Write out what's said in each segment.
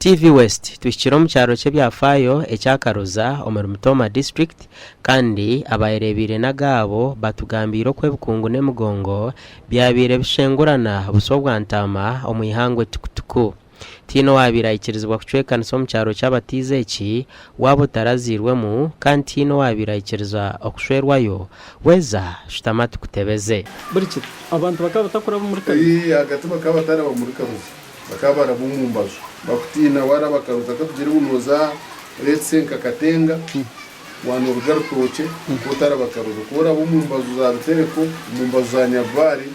TV West tuhikire omu kyaro ky'ebyafaayo ekya Karoza omuri Mitooma District kandi abayereebeire n'agaabo batugambiire oku ebikungu n'emigongo byabaire bishengurana buswa bwa ntaama omu ihangwe tukutuku. Tihaine owaabaire aikirizibwa kucwekanisa omu kyaro ky'abatiizi eki waaba otarazairwemu kandi tihaine owaabaire aikiriza okushwerwayo. Weeza shutama tukutebeze. Buri kiro, abantu bakaba batakuraba omuri Karuzi. Ii, Ahagati bakaba bataraba muri Karuzi. Bakaba baraba omu mbaju. Bakutiina waaraba Karuzi akatugire ngu nooza let's say nka Katenga, waanoruga Rutookye, ku otaraba Karuzi. Ku oraba omu mbaju za Bitereko, omu mbaju za Nyabibaare,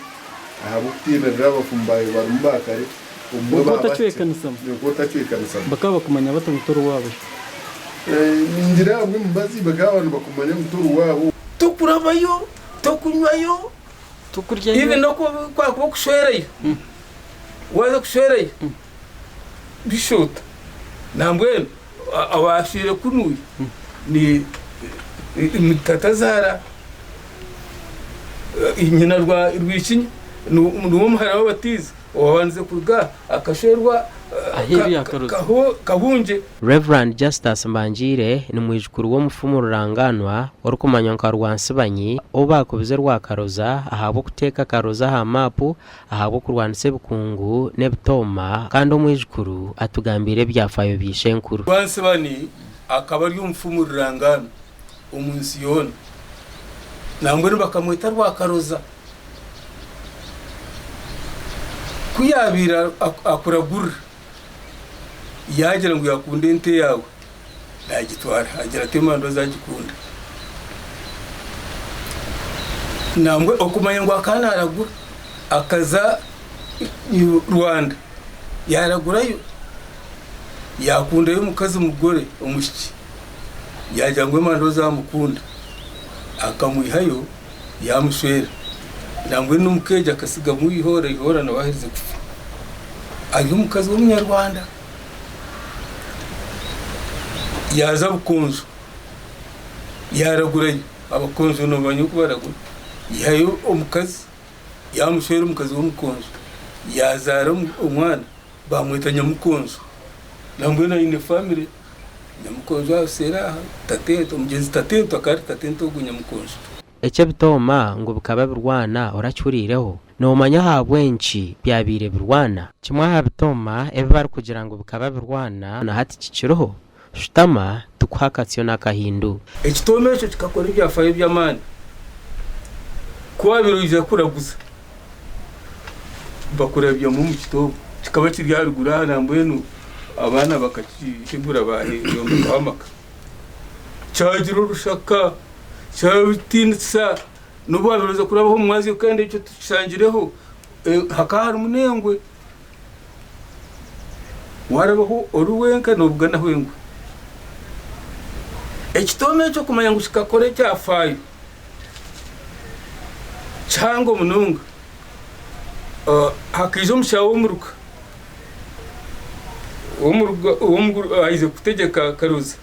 ahabw'okutiinirira abafumu baawe barimu ba kare, obumwe Kwonka baaba bahikire. otacwekanisamu. Kwonka otacwekanisamu. Bakaba bakumanya bata ngu tori waabo? Ningira ahabw'emibazi bakaba nibakumanya ngu tori waabo. Tokurabayo, tokunywayo, Tokuryayo. Even n'oku kwakuba okushwerayo, waaza kushwerayo bishuuta nambwenu owaashwire kunuya ni tatazaara nyina Rwikinya niwe omuhara w'abatiizi owabandize kuruga aha akashwerwa Aheeru ya Karozi. Kahungye. Rev. Justus Mbangiire ni mwijukuru w'omufumu rurangaanwa orikumanywa nka Rwansibanyi ou baakubize Rwakaroza ahabw'okuteeka Karoza aha maapu ahabw'okurwanisa ebikungu n'ebitooma kandi omwijukuru atugambiire ebyafaayo bya ishenkuru. Rwansibani akaba ari omufumu rurangaanwa omu nsi yoona. Nambwenu bakamweta Rwakaroza. Ku yaabaire akuragurira, yaagira ngu yaakunda ente yaawe, naagitwara, agira ati emandwa zaagikunda. Nambwe okumanya ngu akaba naaragura, akaza Rwanda yaaragurayo, yaakundayo omukazi mugore omwishiki, yaagira ngu emandwa zaamukunda, akamwihayo. Yaamushwera. Nambwenu n'omuka egyo akatsigamu eihoora, eihoora nawe aherize kufa. Ari omukazi w'omunyarwanda. Yaaza Bukonjo, yaaragurayo. Abakonjo noomanya oku baragura. Yaihayo omukazi, yaamushwera omukazi w'omukonjo. Yaazaara omwana, baamweta Nyamukonjo. Nambwenu aine famire. Nyamukonjo aha seeri aha, Tatento, omugyenzi Tatento akaba ari Tatento ogwo Nyamukonjo. Eky'ebitooma ngu bikaba birwana orakihuriireho? Noomanya ahabw'enki byabaire birwana? Kimwe aha bitooma ebi barikugira ngu bikaba birwana na hati kikiriho? Shutama tukuhe akatsyo n'akahindu. Ekitooma ekyo kikakora ebyafaayo by'amaani. Ku waabaire oija kuraguza, bakurabyamu omu kitooma. Kikaba kiri aharuguru aha nambwenu abaana bakakihigura baayombekaho amaka. Kyagira orushaka, kyatiinisa, n'obu waabaire oza kurabaho omu mwazyo kandi ekyo tukishangireho, hakaba harimu n'engwe. Waarabaho ori wenka noobuganaho engwe. Ekitooma ekyo kumanya ngu kikakora ekyafaayo kihango munonga, hakaija omushaho w'omuruka aize kutegyeka Karoza.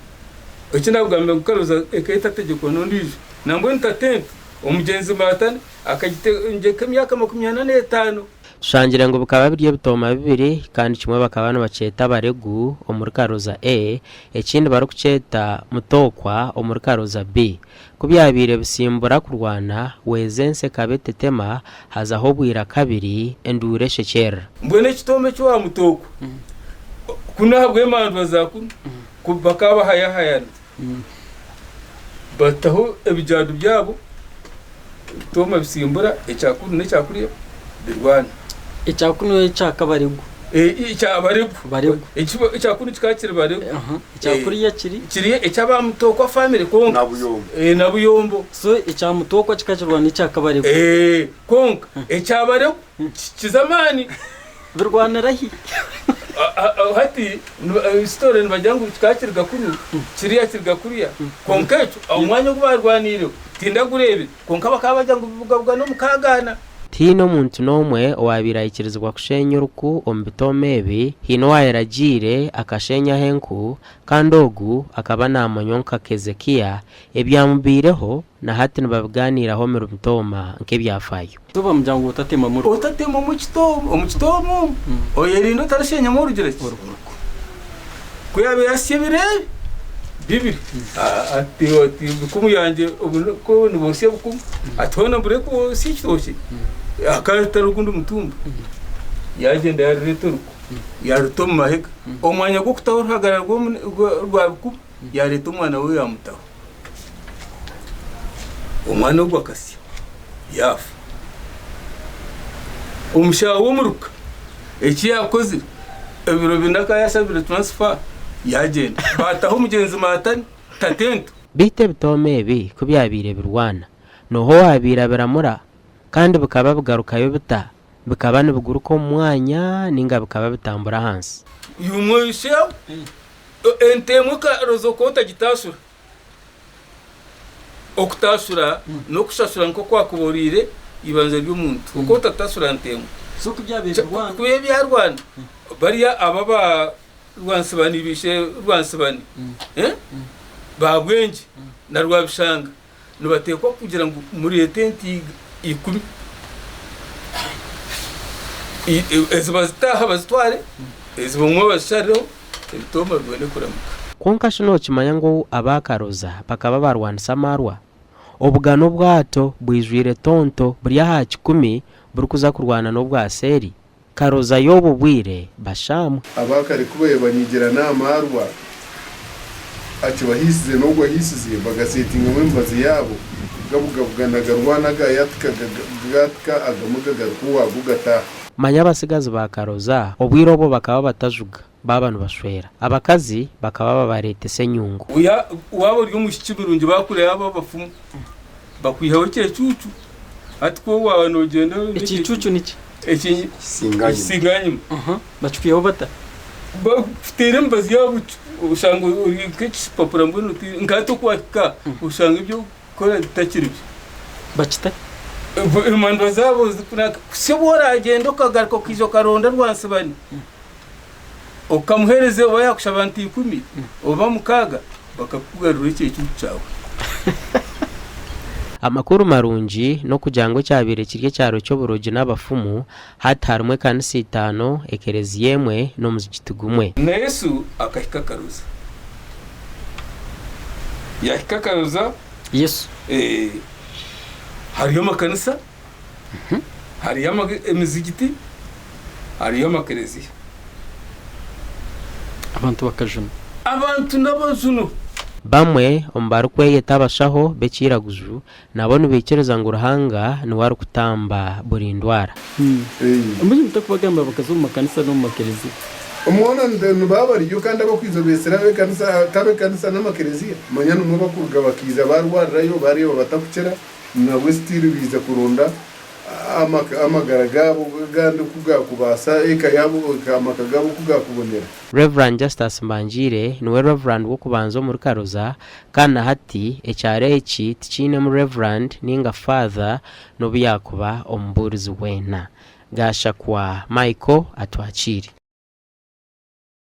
Eki naakugambira ngu Karoza ekaba etategyekwa n'ondiijo. Nambwenu Tatente omugyenzi Mbaatani akagitegyeka emyaka 45. Tushangire ngu bikaba biri ebitooma bibiri kandi kimwe bakaba nibakyeta Baregu omuri Karoza A ekindi barikukyeta Mutokwa omuri Karoza B. Ku byabaire bisimbura kurwana, weeza ensi ekaba etetema, hazaho obwira kabiri enduuru eshekyerera. Mbwenu ekitooma eky'owa Mutokwa kunu ahabw'emandwa za kunu ku bakaba bahayahayana bataho ebijaadu byabo, ebitooma bisimbura ekya kunu n'ekya kuriya birwana. Ekya kunu ekya Kabaregu. Ekya Baregu. Baregu. Ekya kunu kikaba kiri Baregu. Ekya kuriya kiri? Kiri eky'aba Mutokwa family kwonka. Na Buyombo. Na Buyombo. So ekya Mutokwa kikaba kirwana n'ekya Kabaregu. Kwonka ekya Baregu kikiza amaani. Birwanira hi? Hati story nibagira ngu kikaba kiriga kunu kiriya kiriga kuriya kwonka ekyo omwanya ogu barwaniireho tindagureebire kwonka bakaba bagira ngu bibugabugana omu kaagaana. Tihaine omuntu n'omwe owaabaire aikirizibwa kusheenya oruku omu bitooma ebi, haine owaayeragiire akasheenyaho enku, kandi ogu akaba naamanywa nka Kezekiya, ebyamubaireho na hati nibabigaaniiraho omuri Mitooma nk'ebyafaayo. So bamugira ngu otatemamu oruku. Otatemamu ekitooma, omu kitooma omu, oyerinde otarasheenyamu orugira ki? Oruku. Ku yaabaire asya ebiro ebi bibiri, ati, ati bikumu yangye obu ku niboosya bukumu, ati hoona mbure kwosya ekitookye? Hakaba hatariho ogundi mutumba. Yaagyenda yaarureeta oruko, yaaruta omu mahega. Omwanya gw'okutaho oruhagara rwa bikumu, yaareeta omwana we yaamutaho. Omwana ogwo akasya yaafa. Omushaho w'omuruka eki yaakozire, ebiro bina akaba yaashabire transfer yaagyenda. Baataho omugyenzi Maatani Tatento. Beitu ebitooma ebi ku byabaire birwana, n'oha owaabaire abiramura? Kandi bikaba bigarukayo bita? Bikaba nibiguruka omu mwanya nainga bikaba bitambura ahansi? Yumwe Ente emwe ekaroza oku otagitaashura. Okutaashura n'okushashura nk'oku wakuba oriire eibanja ry'omuntu. Oku otataashura nte emwe. So ku byabaire birwana. Ku bibaire byarwana, bariya aba aba Rwansibani baishe Rwansibani, ba Bwengye na Rwabishanga nibateekwa kugira ngu mureete ente ikumi ezi bazitaaha bazitware, ezi bamwe bazisharireho ebitooma bibone kuramuka. Kwonka shi nookimanya ngu aba Karoza bakaba barwanisa amaarwa? Obugana obwato bwijwire tonto buri aha kikumi burikuza kurwana n'obwa seeri. Karoza y'obu bwire bashaamwe. Aba kare ku babaire banyigyerana aha maarwa, akibahiisize n'ogu ahiisize bagasetingamu emibazi yaabo, gabugabugana garwana gayatika gaatika agamwe gagaruka owaago gataaha. Manya abatsigazi ba Karoza obwire obwo bakaba batajuga baaba nibashwera. Abakazi bakaba babareetesa enyungu. Waaba ori omwishiki murungi baakureeba abo abafumu bakwihaho ekyecuucu. Hati ku waaba noogyenda oine Ekicuucu niki? Ekisinganyima. Bakikwihaho bata? Bakuteera emibazi yaabo oshanga ori nk'ekipapura mbwenu otaire nka hati oku waahika oshanga eby'okukora bitakiri byo. Bakita? Emandwa zaabo zikunaka. Kuhitsya obu oragyenda okagaruka okaija okaronda rwansibani okamuheereza oba yaakushaba nte ikumi oba mukaaga bakakugarurira ekyecuucu kyawe. Amakuru marungi n'okugira ngu ekyabaire kiri ekyaro ky'oburogi n'abafumu, hati harimu ekanisa itaano, ekereziya emwe n'omuzigiti gumwe. Na Yesu akahika akaroza. Yahika akaroza. Yesu. Eh, hariyo amakanisa, hariyo emizigiti, hariyo amakereziya. Abantu bakajunwa. Abantu n'abajuno. Bamwe omu barikweyeta abashaho b'ekiiraguju nabo nibaikiriza ngu Ruhanga niwe arikutamba buri ndwara. Mbwenu mutakubagambira bakaza omu makanisa n'omu makereziya. Omwana nibaba bariyo kandi abakwija beetsire ab'ekanisa ti ab'ekanisa n'amakereziya manya nimwo bakuruga bakaija barwarirayo bareeba batakukira nabwo still baija kuronda amagara gaabo agandi oku gaakubaasa eka yaabo amaka gaabo oku gaakubonera. Rev. Justus Mbangiire niwe Rev. W'okubanza omuri Karoza kandi na hati ekyaro eki tikiinemu Rev. Ninga Father n'obu yaakuba omubuurizi weena. Gashakwa Michael atwakiire.